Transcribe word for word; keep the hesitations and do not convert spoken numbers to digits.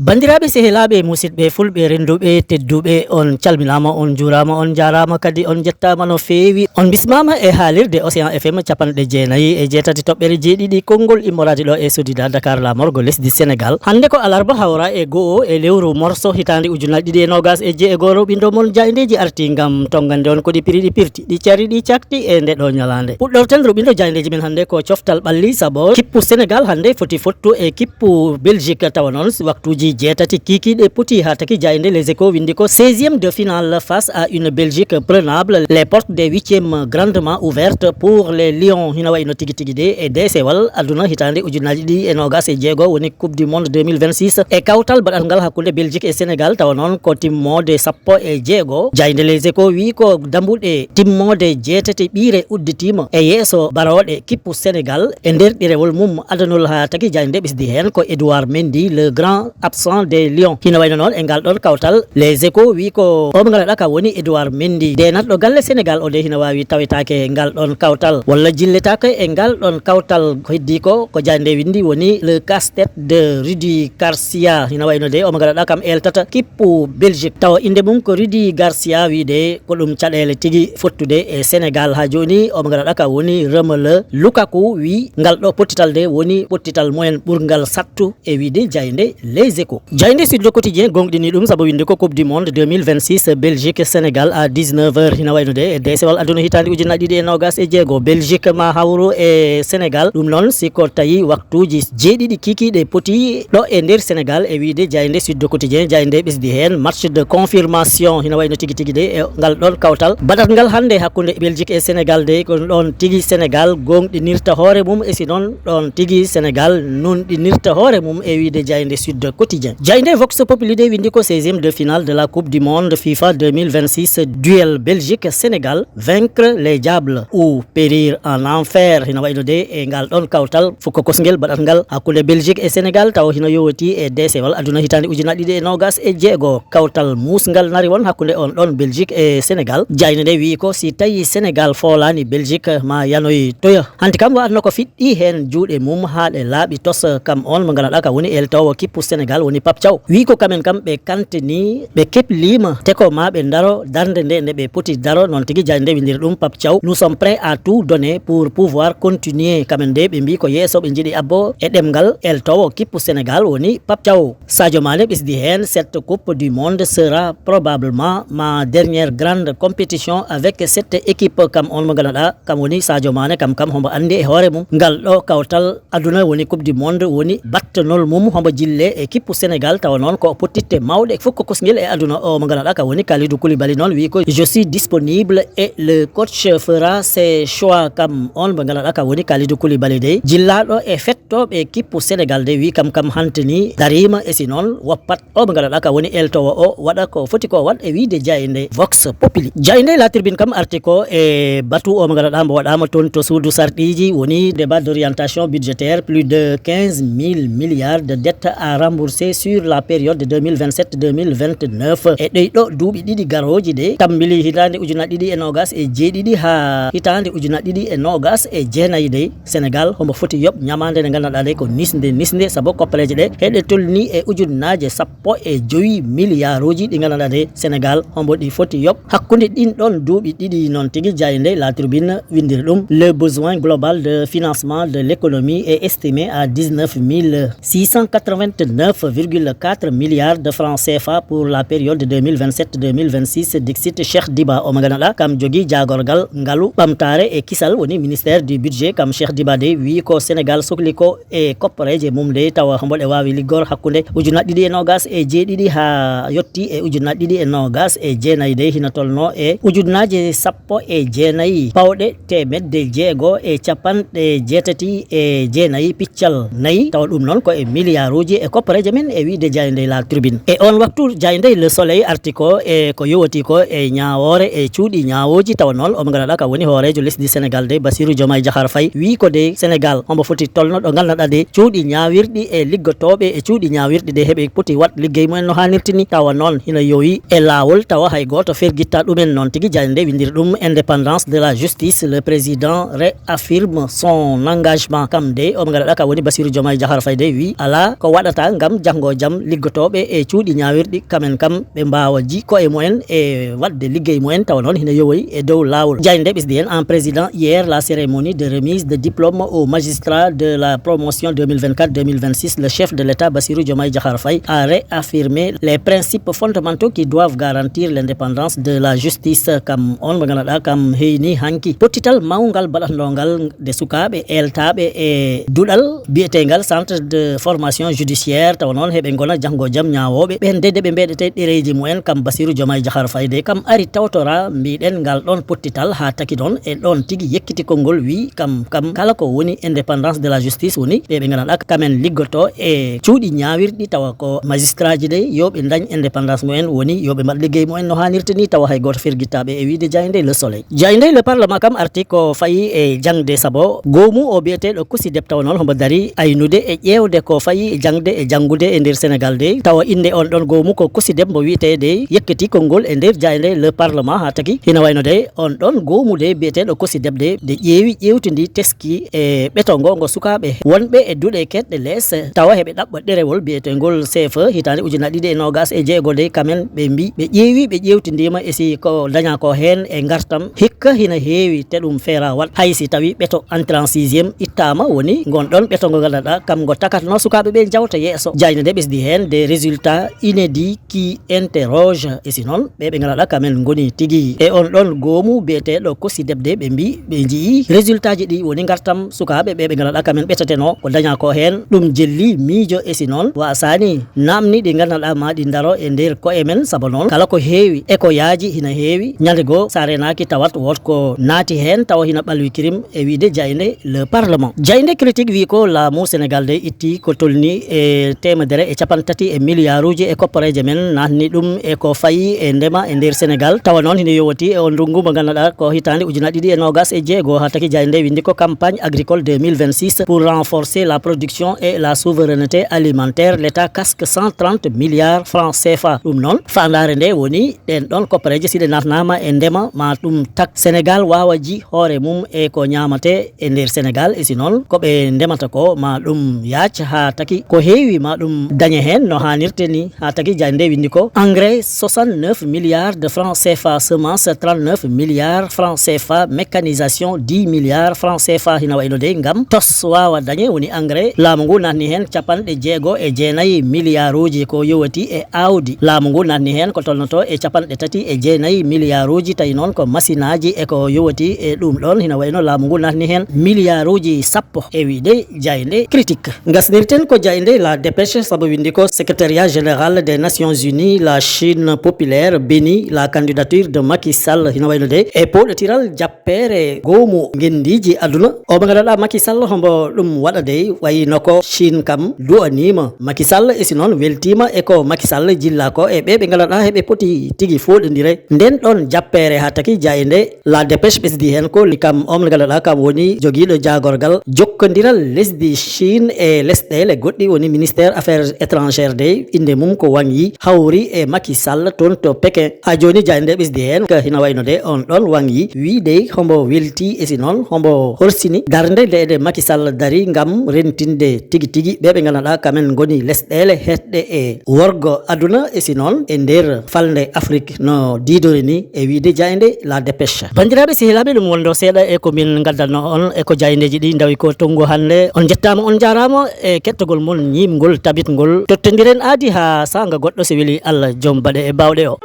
Banndiraaɓe, sehilaaɓe, musidɓe fulɓe, rennduɓe, tedduɓe, on calminaama, on njuuraama, on njaaraama, kadi on njettaama no feewi. On bismaama e haalirde Océan F M capanɗe jeenayi e jeetati toɓɓere jeeɗiɗi, konngol immoraade ɗo e Sodida Dakar, laamorgo lesdi Senegaal. Hannde ko alarba, hawra e go'o e lewru morso, hitaande ujunnaji ɗiɗi e noogas e jeego, rewɓindo mon jaayndeeji arti ngam tonngande on ko ɗi piri ɗi pirti, ɗi cari ɗi cakti e nde ɗo ñalaande. Puɗɗorten rewɓindo jaayndeeji men hannde ko coftal ɓalli, sabo kippu Senegaal hannde foti fottu e kippu Belgique, tawa noon waktuuji jeetati kiikiiɗe poti haa taki jaaynde Les Échos winndi ko seizième de finale face à une Belgique prenable. Les portes des huitièmes grandement ouvertes pour les Lions. Hina wayi no tigi tigi de e deesewal aduna hitaande ujunnaji ɗiɗi e noogas e jeego woni Coupe du Monde deux mille vingt-six. E kawtal baɗal ngal hakkunde Belgique e Senegaal, tawa noon ko timmoode sappo e jeego. Jaaynde Les Échos wi ko dambuɗe timmoode jeetati ɓiire udditiima e yeeso barooɗe kippu Senegaal e nder ɗerewol mum adanol haa taki jaaynde ɓesdi heen ko Edouard Mendy, le grand absent des Lions. Hina wayno noon e ngal ɗon kawtal, Les Échos wi ko o mo ngannduɗaa ka woni Edouard Mendy, deenatɗo galle Senegaal o de hina waawi tawetaake e ngal ɗon kawtal, walla jilletaake e ngal ɗon kawtal. Ko heddi ko, ko jaaynde winndi woni le casse-tête de Rudy Garcia. Hina wayno de o mo ngannduɗaa kam eeltata kippu Belgique, tawa innde mum ko Rudy Garcia, wi de ko ɗum caɗeele tigi fottude e Senegaal. Haa jooni o mo ngannduɗaa ka woni Romelu Lukaku wi ngal ɗo pottital de woni pottital mumen ɓurngal sattu e wiide jaaynde Les Échos. Jaaynde Sud Quotidien gonɗini ɗum sabu winnde ko Coupe du Monde deux mille vingt-six, Belgique, Senegaal à dix-neuf heures. Hina wayno de e deesewal aduna hitaande ujunnaji ɗiɗi e noogas e jeego, Belgique ma hawru e Senegaal. Ɗum noon si ko tawi waktuuji jeeɗiɗi kiikiiɗe poti ɗo e nder Senegaal e wiide jaaynde Sud Quotidien, jaaynde ɓesdi heen match de confirmation. Hina wayno tigi tigi de e ngal ɗon kawtal baɗat ngal hannde hakkunde Belgique e Senegaal de, ko ɗon tigi Senegaal gonɗinirta hoore mum e si noon ɗon tigi Senegaal nunɗinirta hoore mum e wiide jaaynde Sud Quotidien. Jaaynde Vox Populi de winndi ko seizième de finale de la Coupe du Monde FIFA deux mille vingt-six, duel Belgique-Sénégal, vaincre les diables ou périr en enfer. Hina wayno de e ngal ɗon kawtal fukko kosngel baɗat ngal hakkunde Belgique e Senegaal, tawa hina yowiti e deesewal aduna hitaande ujunnaji ɗiɗi e noogas e jeego. Kawtal muusngal nari won hakkunde on ɗon Belgique e Senegaal. Jaaynde nde wi ko si tawi Senegaal foolaani Belgique ma yanoy toya. Hanti kam waɗno ko fiɗɗi heen juuɗe mum haa ɗe laaɓi tos. Kam on mo ngannduɗaa ka woni eeltoowo kippu Senegaal woni Pape Thiaw. Wi ko kamen kam ɓe kantini, ɓe keblima te ko ma ɓe daro darnde nde nde ɓe poti daro. Noon tigi jaaynde nde winndiri ɗum Pape Thiaw, nous sommes prêts à tout donner pour pouvoir continuer. Kamen nde ɓe mbi ko yeeso ɓe njiɗi abbo e ɗemngal eeltoowo kippu Senegaal woni Pape Thiaw. Sadio Mané ɓesdi heen, cette Coupe du Monde sera probablement ma dernière grande compétition avec cette équipe. Kam on mo ngannduɗaa kam woni Sadio Mané, kam kam hombo anndi e hoore mum ngal ɗo kawtal aduna woni Coupe du Monde woni battanol mum, hombo jille e kippu Senegaal, tawa noon ko pottitte mawɗe fukko kosngel e aduna. O mo ngannduɗaa ka woni Kalidou Koulibaly noon wi ko je suis disponible et le coach fera ses choix. Kam on mo ngannduɗaa ka woni Kalidou Koulibaly de jillaaɗo e fettooɓe kippu Senegaal de wi kam kam hantini dariima e si noon woppat o mo ngannduɗaa ka woni eeltoowo o waɗa ko foti ko waɗ e wiide jaaynde Vox Populi. Jaaynde La Tribune kam arti ko e batu o mo ngannduɗaa mbo waɗaama toon to suudu sarɗiiji woni débat d'orientation budgétaire, plus de quinze mille milliards de dettes à rembourser sur la période deux mille vingt-sept deux mille vingt-neuf. E ɗey ɗo duuɓi ɗiɗi garooji de, tammbili hitaande ujunnaji ɗiɗi e noogas e jeeɗiɗi haa hitaande ujunnaji ɗiɗi e noogas e jeenayi de, Senegaal hombo foti yoɓ ñamaande nde ngannduɗaa nde ko nisnde nisnde, sabu koppareeje ɗe heɗe tolni e ujunnaaje sappo e jowi miliyaaruuji ɗi ngannduɗaa nde Senegaal hombo ɗi foti yoɓ hakkunde ɗin ɗon duuɓi ɗiɗi. Noon tigi jaaynde La Tribune winndiri ɗum, le besoin global de financement de l'économie est estimé à dix-neuf mille six cent quatre-vingt-neuf virgule quatre milliards de francs C F A pour la période deux mille vingt-sept deux mille vingt-six, dixit Cheikh Diba o mo ngannduɗaa kam jogii jaagorgal ngalu ɓamtaare e kisal woni ministère du budget. Kam Cheikh Diba de wi ko Senegaal sokli ko e koppareeje mum de, tawa hombo ɗe waawi liggor hakkunde ujunnaaji ɗiɗi e noogas e jeeɗiɗi haa yotti e ujunnaaji ɗiɗi e noogas e jeenayi de, hina tolno e ujunnaaje sappo e jeenayi pawɗe teemedde jeego e capanɗe jeetati e jeenayi piccal nayi, tawa ɗum noon ko e miliyaaruuji e koppareeje men e wiide jaaynde La Tribune. E on waktu, jaaynde Le Soleil arti ko e ko yowati ko e ñaawoore e cuuɗi ñaawooji, tawa noon omo ngannduɗaa ka woni hooreejo lesdi Senegal de, Bassirou Diomaye Diakhar Faye, wii ko de Senegal omo foti tolno ɗo ngannduɗaa de cuuɗi ñaawirɗi e liggotooɓe e cuuɗi ñaawirɗi de heɓe poti waɗ liggey mumen no haanirti ni, tawa noon hino yowi e laawol, tawa hay gooto fergitta ɗumen. Noon tigi jaaynde winndiri ɗum indépendance de la justice, le président réaffirme son engagement. Kam de omo ngannduɗaa ka woni Bassirou Diomaye Diakhar Faye de wii alaa ko waɗata ngam janngo jam liggotooɓe e cuuɗi ñaawirɗi kamen kam ɓe mbaawa ji koye mumen e waɗde liggey mumen, tawa noon hino yowoyi e dow laawol. Jaaynde ɓesdi en: en président hier la cérémonie de remise de diplôme aux magistrats de la promotion deux mille vingt-quatre deux mille vingt-six, le chef de l'État Bassirou Diomaye Diakhar Faye a réaffirmé les principes fondamentaux qui doivent garantir l'indépendance de la justice. Kam on mo ngannduɗaa kam heyni hanki pottital mawngal baɗatnongal de sukaaɓe eeltaaɓe e duɗal biyetengal centre de formation judiciaire, tawa noon heɓe ngona janngo jam ñaawooɓe ɓen de, de ɓe mbeɗete ɗereeji mumen. Kam Bassirou Diomaye Diakhar Faye de kam ari tawtora mbiɗen ngal ɗon pottital haa taki ɗon e ɗon tigi yekkiti konngol wii kam, kam kala ko woni indépendance de la justice woni ɓe ɓe ngannduɗaa kamen liggoto e cuuɗi ñaawirɗi, tawa ko magistrat ji de yo ɓe ndañ indépendance mumen, woni yo ɓe mbaɗ liggey mumen no haanirta ni, tawa hay gooto fergittaɓe e wiide jaaynde Le Soleil. Jaaynde Le Parlement kam arti ko fayi e jaŋde, sabo goomu o biyeteeɗo COSYDEP tawa noon homo dari aynude e ƴeewde ko fayi e jaŋde e janngude e nder Senegal de, tawa innde on ɗon goomu ko COSYDEP mo wiyeteede yekkiti konngol e nder jaaynde Le Parlement, haa taki hino wayno de on ɗon goomu de biyeteeɗo COSYDEP de, de ƴeewi ƴeewtindi teski e ɓeto ngo, ngo sukaaɓe wonɓe e duɗe keedɗe lees tawa heɓe ɗaɓɓa ɗerewol biyeteengol C F E hitaande ujunnaji ɗiɗi e noogas e jeego de, kamen ɓe mbi ɓe ƴeewi ɓe ƴeewtindiima e si ko daña ko heen e ngartam hikka hino heewi te ɗum feera waɗ hay si tawi ɓeto entrée en sixième ittaama, woni ngon ɗon ɓeto ngo ngannduɗaa kam ngo takatno sukaaɓe ɓe njawta yeeso. Jaaynde nde ɓesdi heen des résultats inédits qui interroge e si noon ɓe ɓe ngannduɗaa kamen ngoni tigi e on ɗon goomu biyeteeɗo COSYDEP de ɓe mbi ɓe njii résultat ji ɗi woni ngartam sukaaɓe ɓe ɓe ngannduɗaa kamen ɓetateno ko daña ko heen ɗum jelli miijo e si noon wasaani namni ɗi ngannduɗaa ma ɗi ndaro e nder koye men, sabo noon kala ko heewi e ko yaaji hina heewi ñande goo sa renaaki tawat woot ko naati heen tawa hina ɓalwi kirim e wiide jaaynde Le Parlement. Jaaynde Critique wi ko laamu Senegal de itti ko tolni e teemedere e capanɗe tati e miliyaaruuji e koppareeje men, naatni ɗum e ko fayi e ndema e nder Senegal. Tawa noon hino yowati e on ndungu mo ngannduɗaa ko hitaande ujunnaji ɗiɗi e noogas e jeego, haa taki jaaynde nde winndi ko campagne agricole deux mille vingt-six pour renforcer la production et la souveraineté alimentaire, l'État casque cent trente milliards francs C F A. Ɗum noon, faandaare nde woni ɗen ɗon koppareeje si ɗe naatnaama e ndema ma ɗum tak Senegal waawa ji hoore mum e ko ñaamatee e nder Senegal, e si noon ko ɓe ndemata ko ma ɗum yaac haa taki ko heewi ma ɗum dañe heen no haanirte ni, haa taki jaaynde nde winndi ko engrais soixante-neuf milliards de francs C F A, semence trente-neuf milliards francs C F A, mécanisation dix milliards francs C F A. Hina wayno de ngam tos waawa dañe woni engrais, laamu ngu naatni heen capanɗe jeego e jeenayi miliyaaruuji ko yowati e aawdi. Laamu ngu naatni heen ko tolnoto e capanɗe tati e jeenayi miliyaaruuji, tawi noon ko masinaaji e ko yowati e ɗum ɗon. Hina wayno laamu ngu naatni heen miliyaaruuji sappo e wiide jaaynde Critique. Ngasnirten ko jaaynde La Dépêche, sabu winndi ko secrétariat général des Nations Unies, la Chine populaire bénit la candidature de Macky Sall. Hina wayno de e poɗotiral jappeere goomu ngendiiji aduna. O mo ngannduɗaa Macky Sall hombo ɗum waɗa dey, wayi no ko Chine kam du'aniima Macky Sall, e si noon weltiima e ko Macky Sall jilla ko e ɓe ɓe ngannduɗaa heɓe poti tigi fooɗondire nden ɗon jappeere, haa taki jaaynde La Dépêche ɓesdi heen ko li kam, on mo ngannduɗaa kam woni jogiiɗo jaagorgal jokkondiral lesdi Chine e lesɗeele goɗɗi, woni ministère affaires étrangères de, innde mum ko Wang Yi, hawri e Macky Sall toon to Pékin. Haa jooni jaaynde nde ɓesdi heen ko hina wayno de on ɗon Wang Yi wii dey hombo welti, e si noon hombo horsini darnde nde de Macky Sall dari ngam rentinde tigi tigi ɓe ɓe ngannduɗaa kamen ngoni lesɗeele heɗɗe e worgo aduna, e si noon e nder falnde Afrique no diidori ni e wiide jaaynde La Dépêche. Banndiraaɓe sehilaaɓe, ɗum wondo seeɗa e ko min ngaddanno on e ko jaayndeeji ɗi ndawi ko tongu hannde. On njettaama, on njaaraama e kettogol mon ñiimngol tabitngol. Tottondiren aadi haa saanga goɗɗo, so weli Allah, joom baɗe e baawɗe o.